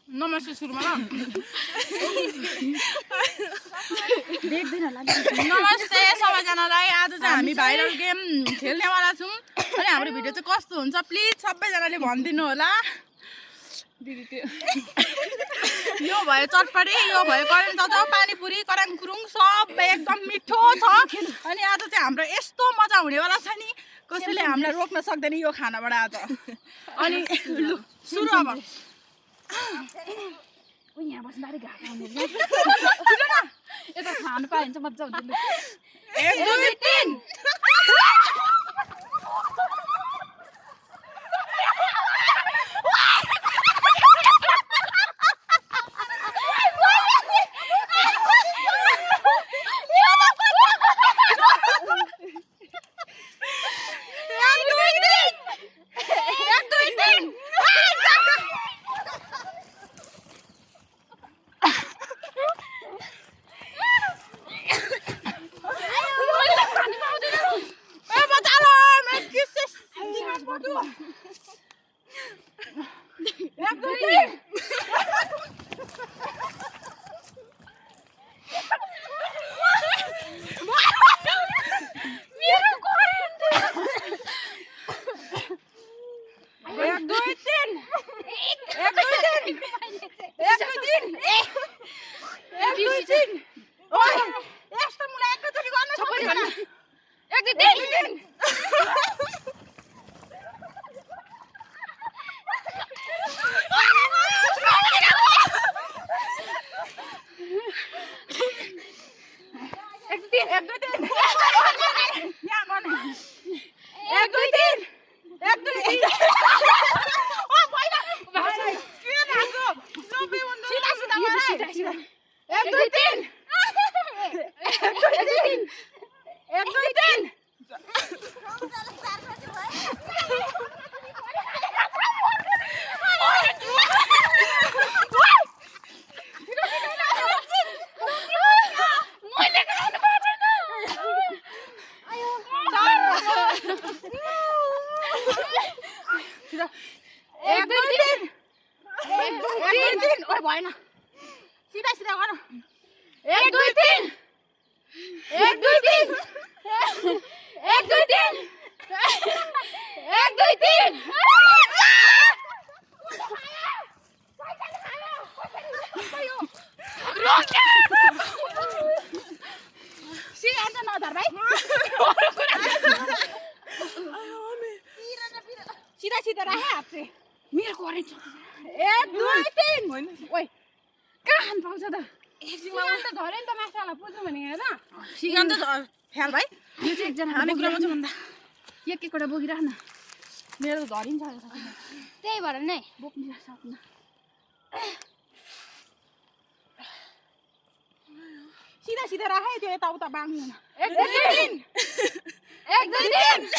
नमस्ते सुरुमा ल देख्दैन होला नमस्ते सबैजनालाई आज चाहिँ हामी भाइरल गेम खेल्नेवाला छौँ अनि हाम्रो भिडियो चाहिँ कस्तो हुन्छ प्लिज सबैजनाले भनिदिनु होला दिदी त्यो यो भयो चटपटी यो भयो करेन्ट चचाउ पानीपुरी कराङ कुरुङ सबै एकदम मिठो छ अनि आज चाहिँ हाम्रो यस्तो मजा हुनेवाला छ नि कसैले हामीलाई रोक्न सक्दैन यो खानाबाट आज अनि लु सुरु अब ओ यहाँ बस्दाखेरि घाटा आउने यता खानु पाए भने चाहिँ मजा हुन्छ 1 2 3 सीधा रहे आपसे मेरे को ऑरेंज 1 2 3 ओए कहाँ खान पाउँछ त सिगान त झरे नि त माछाला पुज्नु भने हैन सिगान त फ्याल भाइ यो चाहिँ एकजना हामी कुरामा छ भन्दा एक एकवटा बोकिराख न मेरो झरिन्छ त्यही भएर नै बोक्नु सक्नु सीधा सीधा राखे त्यो यता उता बाँड्नु 1 2 3 1 2 3